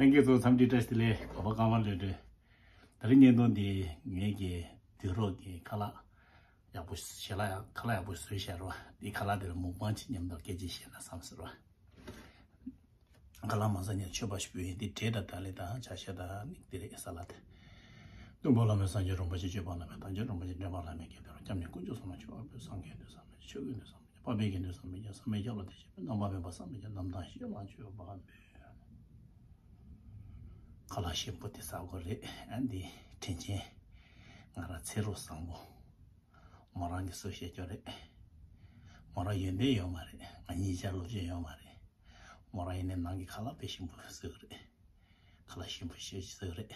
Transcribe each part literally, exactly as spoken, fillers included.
ལྷན་རྒྱས་ཚོ་འཚམས་འདྲི་བཀྲ་ཤིས་བདེ་ལེགས། གོ་བ་རྐང་པ་ལོས་འདྲེ། ད་རིང་བརྙན་ཐུང་འདི་ངེད་ཀྱི་དུས་རབས་ཀྱི་ཁ་ལག་ཡག་པོ་ཞལ་ལག་ཡག་ཁ་ལག་ཡག་པོ་བཟོས་བཞག་རོ། འདི་ཁ་ལག་འདིར་མུག་པང་ཅིག་མཉམ་དུ་སྐད་ཆ་བཤད་ན་བསམ་ཟེར་རོ། ཁ་ལག་མ་ཟ་ཉན་མཆོད་པ་ཞུ་ཡིན། འདི་འབྲས་དང་ད་ལི་དང་ཇ་ཤ་དང་ནི་འདི་རེད། ས་ལ་དེ། སྟོན་པ་བླ་མེད་སངས་རྒྱས་རིན་པོ་ཆེ། སྤྱོད་པ་བླ་མེད་དམ་ཆོས་རིན་པོ་ཆེ། འདྲེན་པ་བླ་མེད་དགེ་འདུན་རོ། སྐྱབས་གནས་དཀོན་མཆོག་གསུམ་ལ་མཆོད་པ་འབུལ། སངས་རྒྱས་འདུས་གསུམ་མི་མཇལ། ཆོས་ཀུན་འདུས་གསུམ་མི་མཇལ། བསམ་ཡས་དགེ་འདུན་གསུམ་མི་མཇལ། བསམ་ཡས་སྐྱབས་ལ་བདེ་ཆེན་པོའི་རྣམ་ཐར་ཞེས་ལ་མཆོད་པ་འབུལ། ཁ་ལག་ཞིམ་པོ་དེ་ཟ་དགོས་རེད། ཨ་འདི་དྲིན་ཆེན་ང་རང་ཚེ་རོགས་བཟང་པོ། མོ་རང་གིས་བཟོས་བཞག་རྒྱུ་རེད། མོ་རང་ཡོན་ཏན་ཡོད་མ་རེད། ང་གཉིས་ཆར་སློབ་སྦྱོང་ཡོད་མ་རེད། མོ་རང་ཡིན་ནའི་ནང་གི་ཁ་ལག་དཔེ་ཞིམ་པོ་བཟོས་གི་རེད། ཁ་ལག་ཞིམ་པོ་ཞེ་ཅིག་བཟོས་གི་རེད།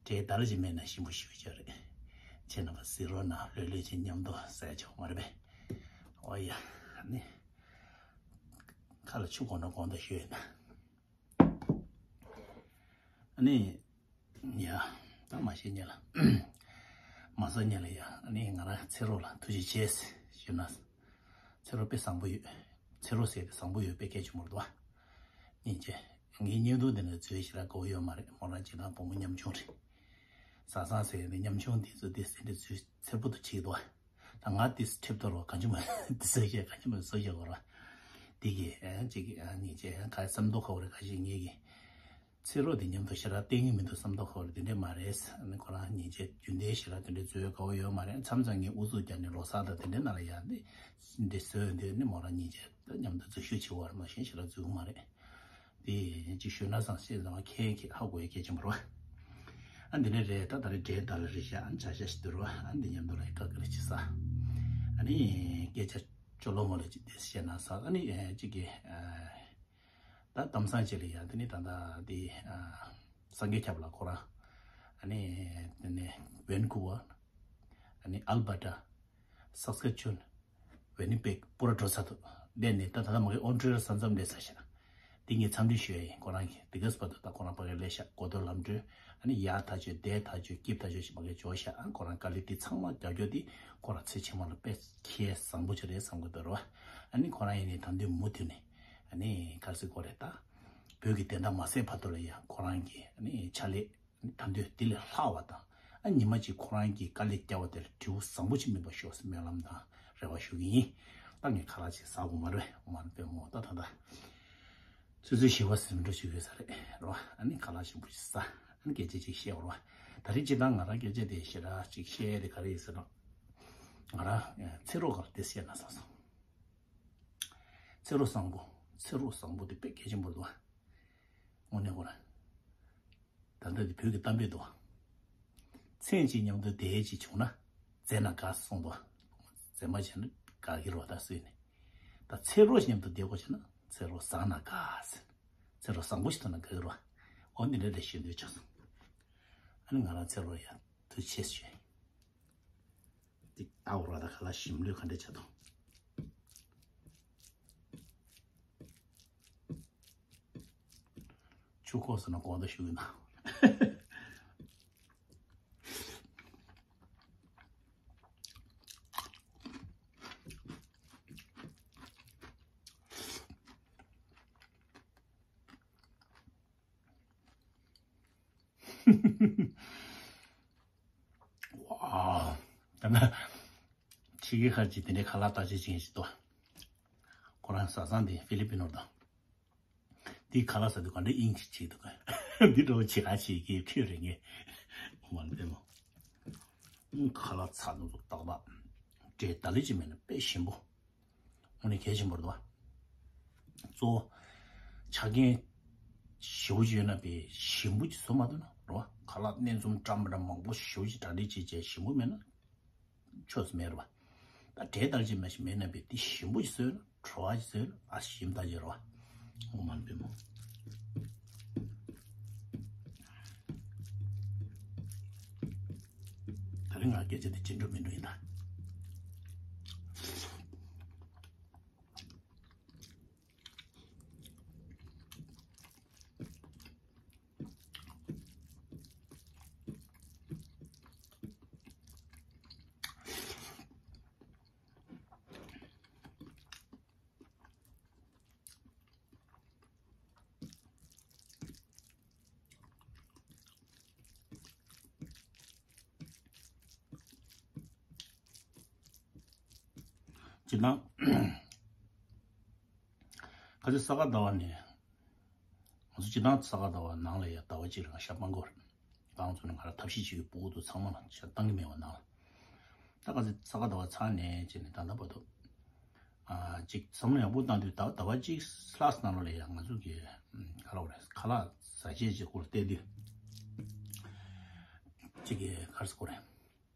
དེ་དར་ཅིག་མེད་ན་ཞིམ་པོ་ཞིག་བྱ་རེད། ཁྱེད་རྣམ་པ་གཟིགས་རོགས་གནང་། ལྷོད་ལྷོད་ཅིག་མཉམ་དུ་ཟས་ཆོག་མ་རེད་པས། ཨོ་ཡ། ནི། ཁ་ལ་ཆུ་གོ་ན་གོང་དུ་ཞུས་ཡིན་ན། ཨ་ནི། ཡ། ད་མ་ཤེས་ཉེ་ལ། མ་ཟ་ཉེ་ལ་ཡ། ཨ་ནི་ང་རང་ཚེ་རོགས་ལ་ཐུགས་རྗེ་ཆེ་ཞུ་ན། ཚེ་རོགས་དཔེ་བཟང་པོ་ཡོད། ཚེ་རོགས་ཟེར་དེ་བཟང་པོ་ཡོད་པའི་སྐད་ཆ་མོར་འདུག་བ། སྙིང་རྗེ། ངའི་བརྙན་ཐུང་འདི་ནས་བཟོས་ཞེ་དྲག་དགའ་བོ་ཡོད་མ་རེད། མོ་རང་སྤྱིར་བཏང་བུ་མོ་ཉམ་ཆུང་རེད། བཟའ་ཚང་ཟེར་ནས་ཉམ་ཆུང་འདི་ཚོ་འདི་ཟེར་འདི་བཟོས་འཚེར་པོ་དུ་བྱེད་འདུག་བ། ད་ང་འདི་ཁྲིབ་ཐོར་བ་གང་ཅི་མ་འདི་ཟེར་བཤད་གང་ཅི་མ་བཟོ་བཤད་གོ་ར། འདི་གི་ཨ་ཅིག་ཨ་སྙིང་རྗེ། ཨ་ག་བསམ་མདོག་ཁ་བོ་རེད། ག་ཞིག་ངེད་ཀྱི། ཚེ་རོགས་དེ་མཉམ་དུ་ཞེ་དྲག་བསྟེན་གྱི་མི་འདུག་བསམ་མདོག་ཁ་བོ་རེད། དེ་འདྲས་མ་རེད། ཨ་ནི་ཁོ་རང་སྙིང་རྗེ། རྒྱུན་ལྡན་ཞེ་དྲག་དེ་འདྲས་བཟོས་དགའ་བོ་ཡོད་མ་རེད། མཚམས་མཚམས་ངས་ཨུ་ཚུགས་རྒྱག་ནས་ལོ་གསར་དང་དེ་འདྲས་ནང་ལ་ཡང་འདི་འདི་བཟོས་འདི་ནི་མོ་རང་སྙིང་རྗེ། ད་མཉམ་དུ་འཛུལ་ཞུགས་བྱེད་བར་མ་གཞན་ཞེ་དྲག་འཛུལ་གི་མ་རེད། དེ་ཅིག་ཞུས་ན་བཟང་ཤེས་བཟང་ཁྱེད་ཀྱིས་ཧ་གོ་ཡའི་སྐད་ཆ་མ་རེད་བ། ཨ་འདི་འདྲས་རེད། ད་ད་རེས་འབྲས་ད་ལ་རེད་ཤག་ཨ་ཇ་ཤ་ཞིག་བསྡུར་བ། ཨ་འདི་མཉམ་དུ་ལ་ཡི་ཀ་ཀ་རེ་ཅིག་ཟ། ཨ་ནི་སྐད་ཆ་ཅོ་ལོ་མོ་ལ་ཅིག་དེ་བཤད་ན་ཟ། ཨ་ནི་ཅིག་གི་ད་གཏམ་བཟང་ཅིག་ལ་ཡ་དེ་ནི་ད་ལྟ་དེ་ཨ་སངས་རྒྱས་ཁྱབ་ལ་ཁོ་རང་ཨ་ནི་དེ་ནི་ཝན་ཀུ་ཝར། ཨ་ནི་ཨལ་བར་ཊ། སག་སི་ཀེ་ཆུ་ཝན། ཝི་ནི་པེག་པུ་ར་འགྲོ་ཚར་འདུག་བསྡད་ནས་ད་ད་ལྟ་མ་གི་ཨོན་ཊ་རི་ཡོ་ས་མཚམས་སླེབས་ཚར་ཤག་འདི་ངས་འཚམས་འདྲི་ཞུ་ཡ་ཡིན། ཁོ་རང་གིས་དེ་ག་སྤར་དུ་ད་ཁོ་རང་ཕ་གིར་སླེབས་ཤག་གོ་ཐོས་ལམ་འགྲོ། ཨ་ནི་ཡར་ཐག་ཆོད་དེར་ཐག་ཆོད་སྐྱིབས་ཐག་ཆོད་ཞིག་མ་གི་འཇོག་ཤག་ཨ་ཁོ་རང་དཀའ་ལས་དེ་ཚང་མ་རྒྱག་རྒྱུ་དེ་ཁོ་རང་ཚེ་ཕྱི་མ་ལ་དཔེ་ཁེ་བཟང་པོ་ཅིག་རེད་བསམ་གི་འདུག་རོ། ཨ་ནི་ཁོ་རང་ཡིན་ནའི་ད་དུང་མུ་མཐུད་ནས་ཨ་ནི་ག་རེ་ཟེར་དགོས་རེད། ད་བོད་ཀྱི་བདེན་མཐའ་མ་གསལ་བར་དུ་ལ་ཡང་ཁོ་རང་གི་ཨ་ནི་ཕྱག་ལས་ད་དུང་དེ་ལས་ལྷག་པ་དང་། ཨ་ཉི་མ་གཅིག་ཁོ་རང་གི་དཀའ་ལས་བརྒྱབ་པ་དེ་ལ་འབྲས་བུ་བཟང་པོ་ཅིག་སྨིན་པར་ཤོག་ཟེར་སྨོན་ལམ་དང་རེ་བ་ཞུ་གི་ཡིན། ད་ངས་ཁ་ལག་ཅིག་ཟ་དགོས་མ་རེད། མ་རེད་པས་མོ། ད་ད་ད་ཚོད་ཚོད་ཞི་བ་ཟིན་འགྲོ་ཞིག་ཡོད་ས་རེད་རོ། ཨ་ནི་ཁ་ལག་ཞིམ་པོ་ཞིག་ཟ། ཨ་ནི་སྐད་ཆ་ཅིག་བཤད་རོ། ད་རེས་ཅི་ད་ང་རང་སྐད་ཆ་དེ་ཞེ་དྲག་ཅིག་བཤད་དེ་ག་རེ་ཡིན་ཟེར་ན། ང་རང་ཚེ་རོགས་ག་ལ་དེ་བཤད་ན་བསམ་སོང་། ཚེ་རོགས་བཟང་པོ། ཚེ་རོགས་བཟང་པོ་དེ་དཔེ་གལ་ཆེན་པོ་འདུག་ཨ། དངོས་གནས་ཁོ་རང་། ད་ལྟ་འདི་བོད་ཀྱི་གཏམ་དཔེ་འདུག་མཚན་གཅིག་མཉམ་དུ་བསྡད་ཅིག་བྱུང་ན། མཛེས་ན་དགའ་གསུངས་འདུག་མཛེས་མ་བྱས་ན་དགའ་གི་རོ། ད་སུས་ནས། ད་ཚེ་རོགས་ཤིག་མཉམ་དུ་བསྡད་དགོས་བྱུང་ན། ཚེ་རོགས་བཟང་ན་དགའ་ཟེར། ཚེ་རོགས་བཟང་པོ་ཞིག་ཐོན་ན་དགའ་གི་རོ། འོ་འདི་འདྲ་རེ་ཞུ་འདོད་ཆགས་སོང་། ཨ་ནི་ང་རང་ཚེ་རོགས་ཡ་ཐུགས་རྗེ་ཆེ་ཞུ། ཏིག་ཨའོ་ར་ད་ག་ལ་ཞིམ་ལོས་ག་འདྲ་བྱ་དང་། ཆུ་ཁོག་ཟེར་ན་གོང་དུ་ཞུ་གི་ན། ཝའོ། ད་ནི་ཕྱི་རྒྱལ་ཁག་ཅིག་དེ་འདྲའི་ཁ་ལག་བརྟག་དཔྱད་བྱེད་མཁན་ཞིག་འདུག་ཁོ་རང་བཟའ་ཚང་དེ་ཧྥི་ལི་པི་ནོ་དང་། དེའི་ཁ་ལག་ཟ་དུས་ག་འདྲ་དབྱིངས་ཤིག་བྱེད་འདུག་འདི་འདྲ་བོ་བྱེད་ག་བྱེད་ཀྱི་ཁྱོད་རེ་ངས་མ་ལྟད་མོ། ཁ་ལག་ཚ་ནོ་ཙུག་ཏག་ཏག་འབྲས་ད་ལི་ཅིག་མེད་ན་དཔེ་ཞིམ་པོ། དངོས་གནས་གལ་ཆེན་པོ་རེད་བ། གཙོ་བོ་ཆ་རྐྱེན་ཞེ་པོ་ཅིག་ཡོད་ན་དཔེ་ཞིམ་པོ་ཅིག་བཟོ་མ་ཐུབ་ན་རེད་བ། ཁ་ལག་སྣེ་འཛོམས་བཀྲམ་པ་འདྲ་མང་པོ་ཞེ་པོ་ཅིག་གྲ་སྒྲིག་བྱས་བྱས་ཞིམ་པོ་མེད་ན་ཆོས་སུ་མེད་རེད་བ། ད་འབྲས་ད་ལི་ཅིག་མ་ཞིག་མེད་ན་དཔེ་དེ་ཞིམ་པོ་ཅིག་བཟོས་ན་བྲོ་བ་ཅིག་བཟོས་ན་ཨ་ཞིམ་ད་ཅིག་རེད་བ། ཨོཾ་མ་ཎི་པདྨེ། ད་རིང་ང་སྐད་ཆ་དེ་ཇི་འགྲོ་མི་འགྲོ་ཡིན་ད། སྤྱིར་བཏང་ཁ་ཚོད་ས་ག་ཟླ་བ་ནས། ང་ཚོ་སྤྱིར་བཏང་ས་ག་ཟླ་བ་ནང་ལ་ཡ་ཟླ་བ་གཅིག་རང་ཤ་སྤང་དགོས་རེད། གང་ཚོད་ན་ང་རང་ཐབས་ཤེས་བྱེད་ཀྱི་ཕྲུ་གུ་ཚང་མ་ལ་ཤ་སྤང་གི་མེད་པ་ནང་ལ། ད་ག་ཚོད་ས་ག་ཟླ་བ་ཚར་ནས་བྱས་ནས་ད་ལྟ་བར་དུ། ཨ་ཅིག་བསམ་བློ་ཡག་པོ་བཏང་དུས་ད་ཟླ་བ་གཅིག་ལྷག་ནང་ལོགས་ལ་ཡ་ང་ཚོ་གི་ཨམ་ག་རེ་རེད། ཁ་ལག་ཟ་ཆས་ཀྱི་སྐོར་བལྟས་དུས། ཅིག་གི་ག་རེ་ཟེར་དགོས་རེད།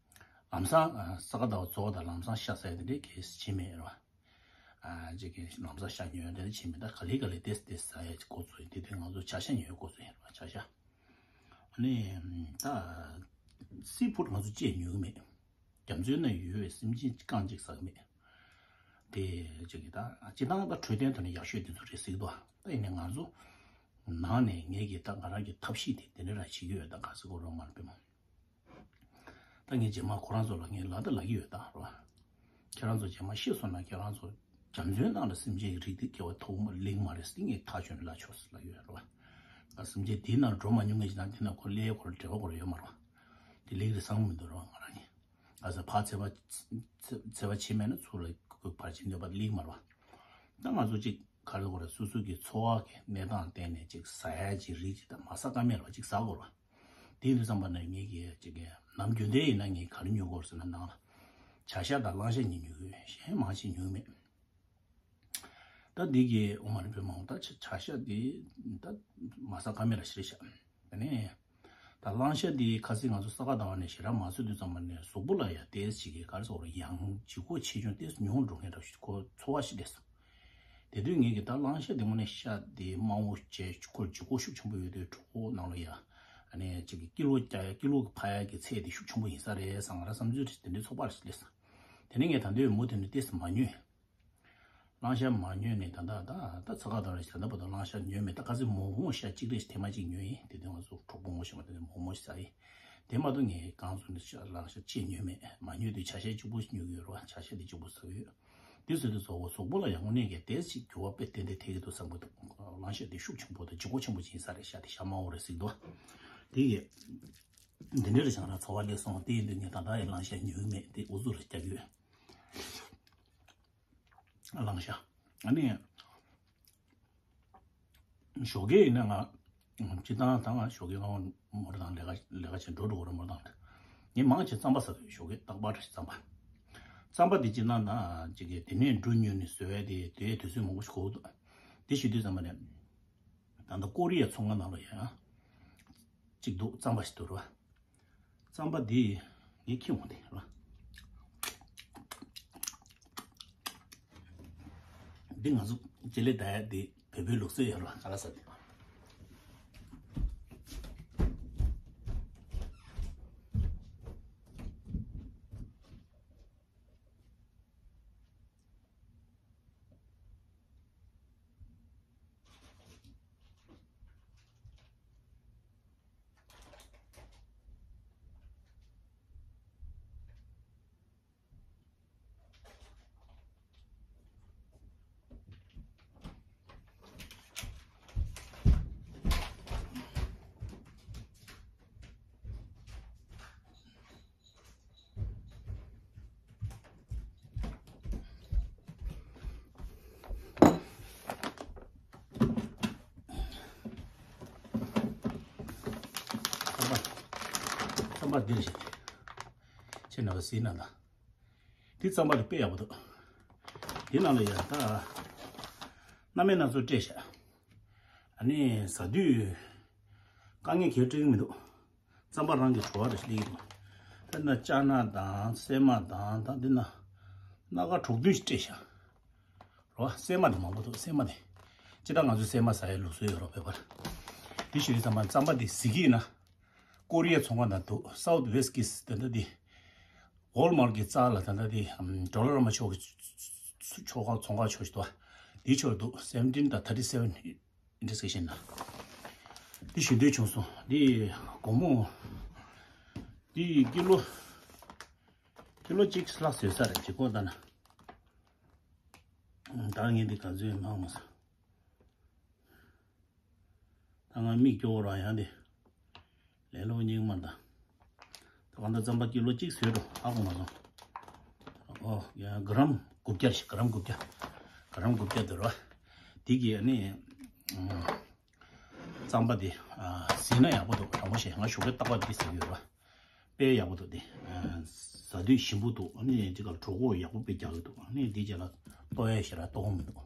ལམ་སང་ཨ་ས་ག་ཟླ་བ་ཚོགས་དང་ལམ་སང་ཤ་ཟ་ཡ་དེ་འདྲའི་གལ་སྲིད་བྱེད་མེད་རེད་བ། ཨ་ཅིག་གི་ལམ་སང་ཤ་ཉོ་ཡ་དེ་འདྲ་བྱེད་མེད། ད་ག་ལེ་ག་ལེ་ཏེས་ཏེས་ཟ་ཡ་འགོ་ཚུགས་ཡིན། དེ་དུས་ང་ཚོ་བྱ་ཤ་ཉོ་ཡ་འགོ་ཚུགས་ཡིན་རེད་བ། བྱ་ཤ། ཨ་ནི་ད་སི་ཕུཌ་ང་ཚོ་ཅེས་ཉོ་གི་མེད། རྒྱ་མཚོའི་ནང་ཡོད་པའི་སེམས་ཅན་རྐང་གཅིག་ཟ་གི་མེད། དེ་ཅིག་གི་ད་སྤྱིར་བཏང་ད་འཕྲོད་བསྟེན་ཐོག་ནས་ཡག་ཤོས་དེ་ཚོ་རེད་ཟེར་གི་འདུག་ད་ཡིན་ནའི་ང་ཚོ་ནང་ནས་ངེད་ཀྱི་ད་ང་རང་གི་ཐབས་ཤེས་དེ་དེ་འདྲ་རང་བྱེད་ཀྱི་ཡོད། ད་ག་ཟེར་དགོས་རེད་མ་རེད་པས་མོ། ད་ངས་རྗེས་མ་ཁོ་རང་ཚོ་ལ་ངས་ལབ་ད་ལབ་ཀྱི་ཡོད་ད་རོ། ཁྱེད་རང་ཚོ་རྗེས་མ་ཤི་སོང་ན་ཁྱེད་རང་ཚོ་རྒྱ་མཚོའི་ནང་ལ་སེམས་ཅན་གྱི་རིགས་དེ་སྐྱེ་བ་ཐོག་མ་ལེགས་མ་རེད་ཟེར་ངས་ཐག་ཆོད་ནས་ལབ་ཆོག་ཟེར་ལབ་ཀྱི་ཡོད་རོ། ད་སེམས་ཅན་དེའི་ནང་འགྲོ་མ་མྱོང་མཁན་ཞིག་ན་དེ་ན་ཁོ་ལས་ཁོ་ལ་འབྲེལ་བ་ཁོ་ལ་ཡོད་མ་རོ། དེ་ལེགས་རེད་བསམ་གི་མི་འདུག་རོ་ང་རང་ནི། ཨ་ས་ཕར་འཚེ་བ་འཚེ་བ་བྱེད་མེད་ན་ཚུར་ལ་ཁོ་ཕར་ཕྱིན་འདོད་པ་ལེགས་མ་རོ། ད་ང་ཚོ་གཅིག་ག་རེ་ཟེར་དགོས་རེད། སོ་སོ་གི་འཚོ་བ་གི་གནས་སྟངས་བརྟེན་ནས་ཅིག་ཟ་ཡ་ཅིག་རིགས་ཅིག་དང་མ་ཟ་ཀ་མེད་ར་ཅིག་ཟ་དགོས་ར། དེ་ཡིན་དུས་ཙམ་པ་ནས་ངེད་ཀྱིས་ཅིག་གི་ནམ་རྒྱུན་དེ་ཡིན་ན་ངས་ག་རེ་ཉོ་དགོས་རེད་ཟེར་ན་ནང་ལ་བྱ་ཤ་དང་གླང་ཤ་གཉིས་ཉོ་གི་ཡོད། གཞན་མང་ཞིག་ཉོ་གི་མེད། ད་འདི་གི་ཨོ་མ་རི་པའི་མང་ད་བྱ་བྱ་ཤ་འདི་ད་མ་ཟ་ཀ་མེད་ར་ཞིག་རེད་ཤག་དེ་ནས་ད་གླང་ཤ་འདི་ཁ་སང་ང་ཚོ་ས་ག་ཟླ་བ་ནས་ཞེ་དྲག་མ་ཟོས་དུས་ཙམ་པ་ནས་གཟུགས་པོ་ལ་ཡ་ཏོག་ཙམ་ཅིག་གི་ག་རེ་ཟེར་དགོས་རེད། ཡང་ལྗིད་ཁོག་ཆེ་ཆུང་ཏོག་ཙམ་ཉུང་འགྲོ་མཁན་འདྲ་ཞིག་ཁོ་ཚོར་བ་ཞིག་སླེབས་སོང་། དེ་དུས་ངེད་ཀྱིས་ད་གླང་ཤ་འདི་དངོས་གནས་ཤ་འདི་དམའ་བོ་བྱས་ཁོ་ལྗིད་ཁོག་ཤུགས་ཆེན་པོ་ཡོད་དུས་གྲོད་ཁོག་ནང་ལ་ཡ་ཨ་ནི་ཅིག་གི་ཀི་ལོ་བརྒྱ་ཀི་ལོ་གི་འཕར་ཡ་གི་ཚད་དེ་ཤུགས་ཆེན་པོ་ཡིན་ས་རེད་བསམ། ང་རང་བསམ་ཚུལ་དེ་འདྲའི་ཚོར་བ་ཞིག་སླེབས་སོང་། དེ་ནས་ངས་ད་དུང་མུ་མཐུད་ནས་ཏོག་ཙམ་མ་ཉོས། གླང་ཤ་མ་ཉོས་ནས་ད་ལྟ་ད་ད་ཚ་ཁ་དང་རེ་ད་ལྟ་བར་དུ་གླང་ཤ་ཉོས་མེད། ད་ག་ཚོད་མོག་མོག་ཤ་གཅིག་རེ་ཐེངས་མ་གཅིག་ཉོས་ཡིན། དེ་དུས་ང་ཚོ་གྲོགས་པོ་ངོ་ཤེས་མ་དེ་ནས་མོག་མོག་ཤ་ཟ་ཡིན། དེ་མ་གཏོགས་ངས་གང་ཚོད་ནས་ཤ་གླང་ཤ་ཅིག་ཉོས་མེད། མ་ཉོས་དུས་བྱ་ཤ་གཅིག་པོ་ཉོ་གི་ཡོད་རེད་བ། བྱ་ཤ་དེ་གཅིག་པོ་ཟ་གི་ཡོད། དེ་ཟེར་དུས་གཟུགས་པོ་ལ་ཡང་དངོས་གནས་ཀྱི་ཏོག་ཙམ་འགྱུར་བ་དཔེ་ཏན་ཏན་ཐེབས་ཀྱི་འདུག་བསམ་གྱི་འདུག་གླང་ཤ་དེ་ཤུགས་ཆེན་པོ་དང་ལྗིད་ཁོག་ཆེན་པོ་ཅིག་ཡིན་ས་རེད། ཤ་དེ་ཤ་དམའ་བོ་རེད་ཟེར་གྱི་འདུག་དེ་ཡིས་འདི་འདྲ་རེད་བྱུང་ར་ཚོར་བ་སླེབས་སོང་། དེ་ཡིན་དུས་ངས་ད་ལྟ་ཡང་གླང་ཤ་ཉོས་མེད། དེ་ཨུ་ཚུགས་རེ་རྒྱག་གི་ཡོད། གླང་ཤ། ཨ་ནི། ཞོགས་ཀས་ཡིན་ན་ང་། སྤྱིར་བཏང་ད་ང་ཞོགས་ཀས་ང་མོ་ཊ་དང་ལས་ཀ་ལས་ཀ་བྱེད་འགྲོ་འགྲོ་གི་རེད། མོ་ཊ་དང་། ངས་མང་ཆེ་རྩམ་པ་ཟ་གི་ཡོད། ཞོགས་ཀས་རྟག་པར་རྩམ་པ། རྩམ་པ་དེ་སྤྱིར་བཏང་ན་ཅིག་གིས་དེ་ནས་འབྲུ་ཉོས་ནས་བཟོ་ཡ་དེ་དེའི་དུས་ཚོད་མང་པོ་ཞིག་འགོར་གི་འདུག་དེ་བྱེད་དུས་ཙམ་པ་ནས། ད་ལྟ་ཀོ་རི་ཡའི་ཚོང་ཁང་ནང་ལ་ཡང་། གཅིག་འདུག་རྩམ་པ་ཞིག་འདུག་རེད་བ། རྩམ་པ་འདི་ངས་ཁྱེར་འོང་དེ་རེད་བ། འདི་ང་ཚོ་ལྕེ་ལེ་ད་ཡ་འདི་བོད་པའི་ལུགས་སྲོལ་ཡོད་རེད་བ། ཁ་ལག་ཟ་དེ། རྩམ་པ། རྩམ་པ་འདི་རེད་ཤག་ཁྱེད་རྣམ་པ་གཟིགས་ན་ད། འདི་རྩམ་པ་འདི་དཔེ་ཡག་པོ་འདུག་འདི་ནང་ལ་ཡ་ད་སྣ་མིན་སྣ་ཚོགས་སྤྲད་ཤག་ཨ་ནི་ཟ་དུས་དཀའ་ངལ་གང་ཡང་འཕྲད་ཀྱི་མི་འདུག་རྩམ་པ་རང་གི་བྲོ་བ་རེ་སླེབས་ཀྱི་འདུག་ད་ན་ལྕགས་སྣ་དང་སྲན་མ་དང་ད་འདི་ན་སྣ་ཁ་དྲུག་བདུན་ཞིག་སྤྲད་ཤག་རོ། སྲན་མ་དེ་མང་པོ་འདུག་སྲན་མ་དེ། སྤྱིར་བཏང་ང་ཚོས་སྲན་མ་ཟ་ཡའི་ལུགས་སྲོལ་ཡོད་རོ་བོད་པར། དེ་ཞུ་དུས་ཙམ་པ་རྩམ་པ་དེ་གཟིགས་ཀྱི་ཡིན་ན། ཀོ་རི་ཡའི་ཚོང་ཁང་དང་འདུག South West Kids དེ་འདྲ་དེ། ཝོལ་མར་གི་རྩ་ལ་དེ་འདྲ་དེ་ཌོ་ལར་ར་མ་ཆོག་གི་ཆོག་ཁ་ཚོང་ཁང་ཆོག་ཞིག་འདུག་དེའི་ཕྱོགས་འདུག seventeen དང་thirty seven intersection ན། དེ་ཞུ་འདོད་བྱུང་སོང་། དེ་སྒོར་མོ། དེ་ཀི་ལོ། ཀི་ལོ་གཅིག་ལྷག་བཟོས་ས་རེད་ཅིག་ཀོ་ད་ན། ད་ངས་འདི་ག་ཚོད་མང་མ་སོང་། ད་ང་མིག་སྐྱོ་བོ་རང་ཡང་འདི། ལས་སླ་པོ་རྙིང་མ་འདྲ། ད་གང་ལྟར་རྩམ་པ་ཀི་ལོ་གཅིག་བཟོས་འགྲོ་ཧ་གོ་མ་སོང་། ཨོ་ཡ་ག་རམ། དགུ་བརྒྱ་ཞིག་ག་རམ་དགུ་བརྒྱ། ག་རམ་དགུ་བརྒྱ་འདུག་ར། དེ་གི་ཨ་ནི་རྩམ་པ་དེ་ཟས་ན་ཡག་པོ་འདུག་དྲང་པོ་བཤད། ང་ཞོགས་ཀས་རྟག་པར་དེ་ཟ་གི་ཡོད་ར། དཔེ་ཡག་པོ་འདུག་དེ་ཟ་དུས་ཞིམ་པོ་འདུག་ཨ་ནི་དེ་ག་ལ་གྲོད་ཁོག་ཡག་པོ་དཔེ་རྒྱག་གི་འདུག་ཨ་ནི་དེ་རྗེས་ལ་ལྟོགས་ཡ་ཞེ་དྲག་ལྟོགས་མི་འདུག་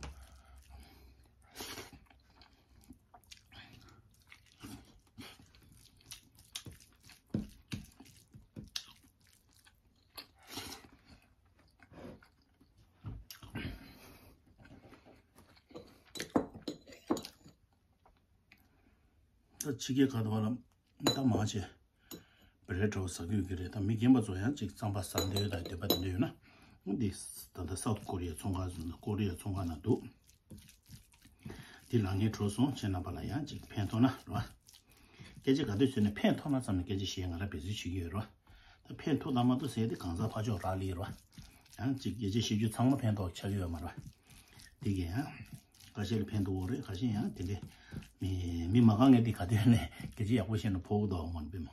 ད་ཕྱི་རྒྱལ་ཁག་ཏུ་བ་ལ་ད་མང་ཆེ་བེ་རེ་གྲོ་ཟ་གི་ཡོད་ཀྱི་རེད། ད་མི་རྒན་པ་ཚོ་ཡང་ཅིག་རྩམ་པ་ཟ་འདོད་དང་འདོད་པ་དེ་འདྲ་ཡོད་ན་འདི་ད་ལྟ་སའུ་ཐི་ཀོ་རི་ཡའི་ཚོང་ཁང་ཟེར་ན་ཀོ་རི་ཡའི་ཚོང་ཁང་ནང་འདུག་འདི་ལག་ངན་གྲོ་སོང་། ཁྱེད་རྣམ་པ་ལ་ཡང་ཅིག་ཕན་ཐོགས་ན་རོ། སྐད་ཆ་ག་དུས་བཟོས་ནས་ཕན་ཐོགས་ན་ཙམ་ནས་སྐད་ཆ་བཤད་ང་རང་འབད་རྩོལ་བྱེད་ཀྱི་ཡོད་རོ། ད་ཕན་ཐོགས་དང་མ་ཐོགས་ཟེར་ཏེ་གང་ཟག་ཕར་ཕྱོགས་རག་ལས་རོ། ཡང་ཅིག་སྐད་ཆ་བཤད་རྒྱུ་ཚང་མ་ཕན་ཐོགས་ཆགས་ཀྱི་ཡོད་མ་རེད། དེ་གས་ཡང་ཁ་ཤས་ལ་ཕན་ཐོགས་རེད། ཁ་ཤས་ཡང་དེ་འདྲས་མི་མི་མ་དགའ་མཁན་དེ་ག་དུས་ནས་སྐད་ཆ་ཡག་པོ་བཤད་ན་ཕོག་གི་འདུག་མ་རེད་པས་མོ།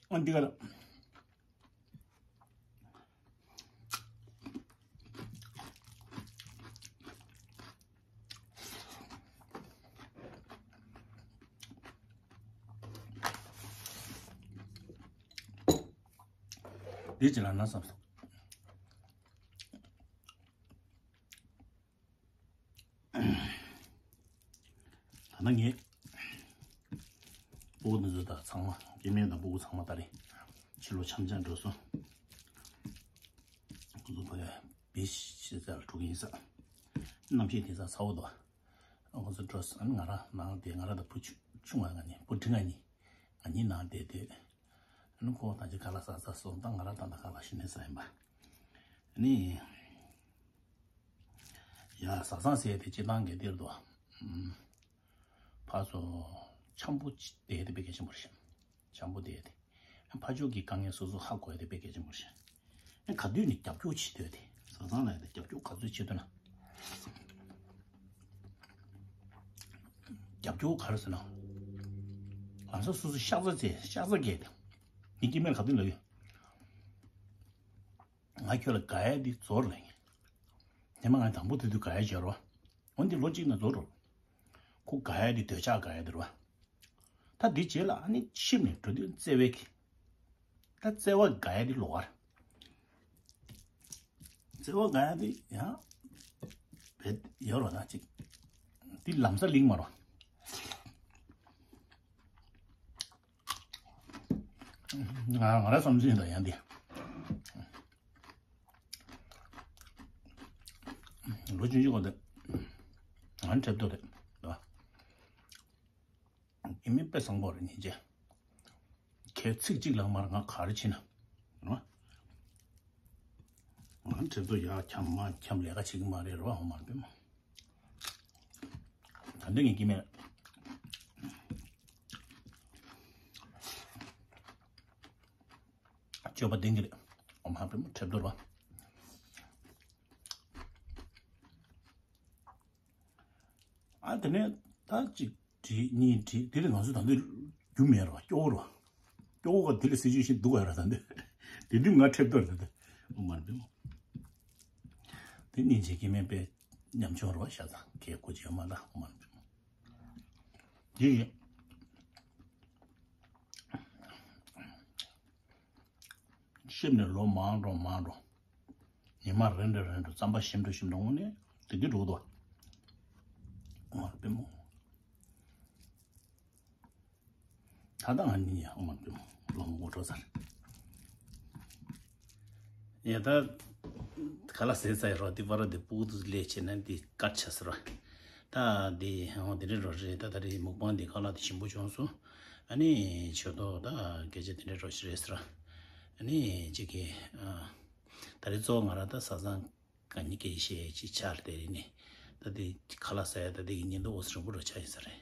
ཨ་འདི་ག་ལ། འདི་ཅི་ལ་ན་བསམ་སོང་། ད་ནང་ངས་སྤུ་གུ་འདི་ཚོ་དང་ཚང་མ་སྐྱེ་དམན་དང་སྤུ་གུ་ཚང་མ་ད་རེས་ཕྱི་ལོགས་འཆམ་འཆམ་འགྲོ་སོང་། ཁོ་ཚོ་ཕ་གིར་བི་ཤི་ས་ལ་འགྲོ་གི་ཡིན་ས། གནམ་གཤིས་དེང་སང་ཚ་བོ་འདུག་ཨ་ཁོ་ཚོ་འགྲོ་སོང་། ང་རང་ནང་བསྡད། ང་རང་དང་བུ་ཆུང་ཆུང་བ་ང་གཉིས། བུ་འབྲིང་ང་གཉིས། ང་གཉིས་ནང་བསྡད་སྡོད། ཨ་ནི་ཁོ་ད་ཅི་ཁ་ལག་ཟ་ཟ་སོང་། ད་ང་རང་ད་ལྟ་ཁ་ལག་ཞིམ་ནས་ཟ་ཡིན་པ། ཨ་ནི། ཡ་ཟ་ཟང་ཟེར་དེ་སྤྱི་བཏང་གི་འདིར་དུ། ཕར་ཚུར་འཆམ་པོ་བསྡད་དེ་དཔེ་གལ་ཆེན་པོ་རེད། འཆམ་པོ་བསྡད་དེ། ཕར་ཕྱོགས་ཀྱི་དཀའ་ངལ་སོ་སོ་ཧ་གོ་ཡ་དེ་དཔེ་གལ་ཆེན་པོ་རེད། ག་དུས་ནས་རྒྱབ་སྐྱོར་བྱེད་འདོད་དེ། ཟ་ཟང་ལ་ཡ་དེ་རྒྱབ་སྐྱོར་ག་ཚོད་བྱེད་འདོད་ན། རྒྱབ་སྐྱོར་ག་རེ་ཟེར་ན། ལམ་སང་སོ་སོ་ཤག་ཚ་ཚེ་ཤག་ཚ་བརྒྱད་དེ། ངས་སྐྱེ་དམན་ག་དུས་ལབ་ཡོད། ང་ཁྱོད་ལ་དགའ་ཡ་འདི་ཛོར་ལ་ཡིན། དེ་མ་ང་དང་པོ་དེ་དུས་དགའ་ཡ་བྱེད་རོགས། འོན་ཏེ་ལོ་གཅིག་ན་ཛོར་རོགས། ཁོ་དགའ་ཡ་འདི་འདོད་ཆགས་དགའ་ཡ་འདི་རོགས། ད་འདི་རྗེས་ལ་ཨ་ནི་ཤིབ་ནས་འགྲོ་དུས་བརྩེ་བའི་གི། ད་བརྩེ་བ་དགའ་ཡ་འདི་ལོག་གར། བརྩེ་བ་དགའ་ཡ་འདི་ཡང་བེད་ཡོད་རོགས་ན་ཅིག་འདི་ལམ་སང་ལིང་མ་རོགས། ང་ང་རང་བསམ་ཚུལ་ཡིན་ད་ཡང་འདི། ལོ་ཆུང་ཆུང་གོ་འདི། ང་འཁྲབ་ཏོ་རེད། ཨི་མི་དཔེ་བཟང་པོ་རེད་ཉིན་བྱེད། ཁྱེད་ཚིག་གཅིག་ལ་མར་ང་ག་རེ་བྱེད་ན། ང་འཁྲབ་ཏོ་ཡ་འཁྱམ་མ་འཁྱམ་ལས་ཀ་བྱེད་ཀྱི་མ་རེད་རོ་ཧོ་མར་པེ་མོ། ད་འདི་ངས་ཀྱི་མེད། སྤྱོད་པ་ལྡན་གྱི་རེད། འོ་མ་ཧ་པེ་མོ་ཁྲེབ་རྡོར་བ། ཨ་དེ་ནས་ད་གཅིག་བྲིས་གཉིས་བྲིས་དེ་ལས་ང་ཚོ་ད་འདི་རྒྱུ་མེད་རོ་སྐྱོ་བོ་རོ། སྐྱོ་བོ་ག་དེ་ལས་སྲིད་ཇུས་ཤིག་འདུག་ག་ར་ད་འདི། དེ་དུས་ང་ཁྲེབ་རྡོར་ད་འདི། འོ་མ་ཧ་པེ་མོ། དེ་སྙིང་རྗེ་སྐྱེ་དམན་པའི་ཉམ་ཆུང་རོ་ཤ་ཚ་ཁའི་སྐུ་མཁྱེན་མ་ལ་མ་ལ། དེ་ཤེས་ནས་ལོ་མང་འགྲོ་མང་འགྲོ། ཉི་མ་རེ་འགྲོ་རེ་འགྲོ་རྩམ་པ་ཞིམ་འགྲོ་ཞིམ་འགྲོ་དངོས་གནས་དེ་དུས་འགྲོ་འདུག་མ་ལ་པེ་མོ། ད་ལྟ་ང་གཉིས་ཡང་ཨོ་མ་ཀུན་ལོ་མོ་ངོ་སྤྲོད་ཚར། ཡ་ད་ཁ་ལག་ཟས་ཚར་ཡ་རོ། དེ་བར་དེ་སྤུ་གུ་དེ་ལས་བྱེད་ན་དེ་དཀར་ཆགས་ཟེར་བ། ད་དེ་ཧོ་དེ་འདྲ་རོ་རེད། ད་ད་རེས་མུག་པང་དེ་ཁ་ལག་དེ་ཞིམ་པོ་བྱུང་སོང་། ཨ་ནི་ཆོས་ཐོག་ད་སྐད་ཆ་དེ་འདྲ་རོ་ཞིག་རེད་ཟེར་བ། ཨ་ནི་གཅིག་གིས་ད་རེས་གཙོ་བོ་ང་རང་ད་བཟའ་ཚང་ག་ནི་སྐད་ཆ་བཤད་ཅིག་ཆགས་དེ་རེད་ནི། ད་དེ་ཁ་ལག་ཟ་ཡ་ད་དེ་གི་ཉིན་ཐོ་འོ་སྲིན་པོ་ར་ཆ་ཡིན་ས་རེད།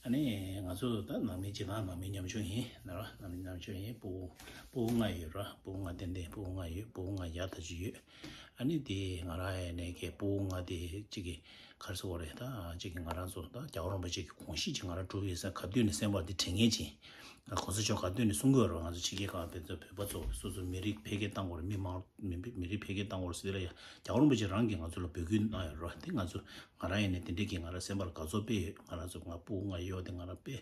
ཨ་ནི་ང་ཚོ་ད་ནང་མི་སྤྱི་བཏང་ནང་མི་ཉམ་ཆུང་ཡིན་ན་ར། ནང་མི་ཉམ་ཆུང་ཡིན། སྤུ་གུ་སྤུ་གུ་ལྔ་ཡོད་ར། སྤུ་གུ་ལྔ་ཏན་ཏན་སྤུ་གུ་ལྔ་ཡོད། སྤུ་གུ་ལྔ་ཡ་ད་ཅི་ཡོད། ཨ་ནི་དེ་ང་རང་ཡ་ནས་ཀྱི་སྤུ་གུ་ལྔ་དེ་གཅིག་གི་ག་རེ་ཟེར་དགོས་རེད། ད་གཅིག་གི་ང་རང་ཚོ་ད་རྒྱལ་བ་རིན་པོ་ཆེ་གི་དགོངས་གཞི་ཅིག་ང་རང་སྒྲུབ་ཡོད་ས། ག་དུས་ནས་སེམས་པ་འདི་དྲན་མཁན་ཅིག་གོང་ས་མཆོག་ག་དུས་ནས་གསུང་གི་ཡོད་རེད། ང་ཚོ་ཕྱི་རྒྱལ་ཁག་དེ་ཚོ་བོད་པ་ཚོ་སོ་སོ་མི་རིགས་འཕེལ་རྒྱས་གཏང་དགོས་རེད། མི་མང་མི་མི་རིགས་འཕེལ་རྒྱས་གཏང་དགོས་རེད་ཟེར་དུས་ལ་ཡ་རྒྱལ་བ་རིན་པོ་ཆེ་རང་གིས་ང་ཚོ་ལ་འབོད་སྐུལ་གནང་ཡོད་རེད། དེ་ང་ཚོ་ང་རང་ཡིན་ནས་དེ་འདྲས་ཀྱི་ང་རང་སེམས་པ་ལ་དགའ་ཚོར་དཔེ་ཡོད། ང་རང་ཚོ་ང་སྤུ་གུ་ལྔ་ཡོད་དེ་ང་རང་དཔེ་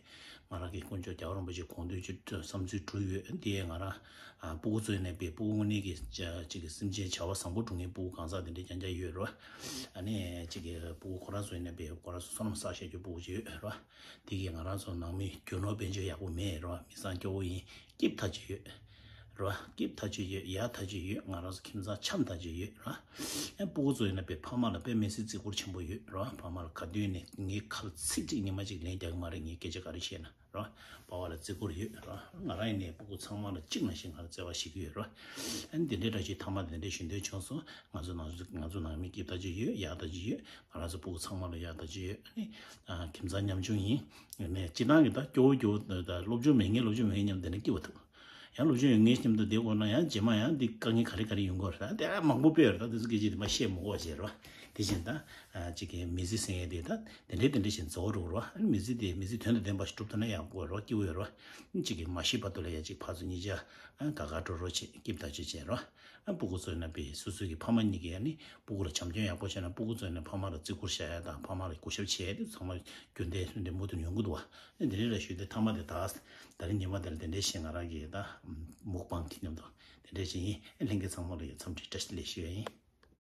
ང་རང་གི་དཀོན་མཆོག་རྒྱལ་བ་རིན་པོ་ཆེ་དགོངས་དོན་ཅིག་བསམ་ཚུལ་གྲུབ་ཡོད། དེ་ང་རང་ཨ་སྤུ་གུ་ཚོ་ཡིན་ནས་དཔེ་སྤུ་གུ་དངོས་གནས་ཀྱི་ཅ་ཅིག་གི་སེམས་ཅན་བྱ་བ་བཟང་པོ་སྒྲུབ་མཁན་སྤུ་གུ་གང་ཟག་དེ་འདྲས་རྐྱང་རྐྱང་ཡོད་རེད། ཨ་ནི་ཅིག་གི་སྤུ་གུ་ཁོ་རང་ཚོ་ཡིན་ནས་དཔེ་ཁོ་རང་ཚོ་བསོད་ནམས་བསགས་བཞག་རྒྱུ་སྤུ་གུ་ཅིག་ཡོད་རེད། དེ་གིས་ང་རང་ཚོ་ནང་མི་རྒྱུ་ནོར་དཔལ་འབྱོར་ཡག་པོ་མེད་རེད། མི་ཚང་སྐྱོ་བོ་ཡིན། སྐྱིད་ཐག་ཆོད་ཡོད་རེད། སྐྱིད་ཐག་ཆོད་ཡོད། ཡག་ཐག་ཆོད་ཡོད། ང་རང་ཚོ་ཁྱིམ་ཚང་འཆམ་ཐག་ཆོད་ཡོད་རེད། ཨ་སྤུ་གུ་ཚོ་ཡིན་ན་དཔེ་ཕ་མ་ལ་དཔེ་མི་སྲིད་བརྩི་བཀུར་ཆེན་པོ་ཡོད་རེད། ཕ་མ་ལ་ག་དུས་ནས་ངའི་ཁ་ལ་ཚིག་གཅིག་ཉི་མ་གཅིག་ལན་རྒྱག་གི་མ་རེད། ངས་སྐད་ཆ་ག་རེ་བཤད་ན་རེད། པ་ཕ་ལ་བརྩི་བཀུར་ཡོད་རེད། ང་རང་ཡིན་ནའི་སྤུ་གུ་ཚང་མ་ལ་གཅིག་ནང་བཞིན་ང་རང་བརྩེ་བ་ཞིག་ཡོད་རེད། ཨ་ནི་དེ་འདྲའི་འདྲ་ཞིག་མཐའ་མ་དེ་འདྲའི་ཞུ་འདོད་བྱུང་སོང་། ང་ཚོ་ནང་ང་ཚོ་ནང་མི་སྐྱིད་ཐག་ཆོད་ཡོད། ཡག་ཐག་ཆོད་ཡོད། ང་རང་ཚོ་སྤུ་གུ་ཚང་མ་ལ་ཡག་ཐག་ཆོད་ཡོད། ཨ་ནི་ཨ་ཁྱིམ་ཚང་ཉམ་ཆུང་ཡིན། ཡིན་ནའི་སྤྱིར་བཏང་གི་ད་སྐྱོ་བོ་སྐྱོ་བོ་ད་སློབ་སྦྱོང་མེད་མཁན་སློབ་སྦྱོང་མེད་མཁན་མཉམ་དེ་འདྲ་སྐྱིད་པ་འདུག་ཡང་སློབ་སྦྱོང་ཡོད་མཁན་མཉམ་དུ་བསྡད་དགོས་ན་ཡང་རྗེས་མ་ཡང་འདི་དཀའ་ངལ་ག་རེ་ག་རེ་ཡོང་གི་རེད། ད་དེ་མང་པོ་དཔེ་ཡོད་རེད། ད་དེ་ཚོ་སྐད་ཆ་དེ་མ་བཤད་མི་དགོས་བྱས་རེད་བ། དེ་བཞིན་ད་ཨ་གཅིག་གི་མི་ཚེ་ཟེར་མཁན་དེ་ད་དེ་འདྲའི་དེ་འདྲ་བཞིན་རྫོགས་འགྲོ་གི་རེད་བ། ཨ་ནི་མི་ཚེ་དེ་མི་ཚེ་དོན་དང་ལྡན་པ་ཞིག་སྒྲུབ་ཐུབ་ན་ཡག་པོ་རེད་བ། སྐྱིད་པོ་ཡོད་རེད་བ། ཨ་གཅིག་གི་མ་ཤི་བར་དུ་ལ་ཡ་གཅིག་ཕར་ཚུར་གཉིས་ཆ་ཨ་དགའ་དགའ་སྤྲོ་སྤྲོ་བྱེད། སྐྱིད་ཐག་ཆོད་བྱས་རེད་བ། ཨ་སྤུ་གུ་ཚོ་ཡིན་ན་དཔེ་སོ་སོ་གི་ཕ་མ་གཉིས་ཀྱིས་ཨ་ནི་སྤུ་གུ་ལ་བྱམས་སྐྱོང་ཡག་པོ་བྱས་ན་སྤུ་གུ་ཚོ་ཡིན་ན་ཕ་མ་ལ་བརྩི་བཀུར་བྱ་ཡ་དང་ཕ་མ་ལ་གུས་ཞབས་བྱེད་ཡ་དེ་ཚང་མ་རྒྱུན་ལྡན་རིང་མུ་མཐུད་ཡོང་གི་འདུག་བ། ཨ་ནི་དེ་འདྲའི་ལ་ཞུས་ཏེ་མཐའ་མ་དེ་ད་ད་རིང་ཉི་མ་དེ་ལ་དེ་འདྲའི་བཤད། ང་རང་གི་ད་མུག་པང་གི་མཉམ་དུ་དེ་འདྲའི་བཤད་ཡིན། ཨ་ལྷན་རྒྱས་ཚང་མ་ལ་ཡ་འཚམས་འདྲི་བཀྲ་ཤིས་བདེ་ལེགས་ཞུ་ཡ་ཡིན།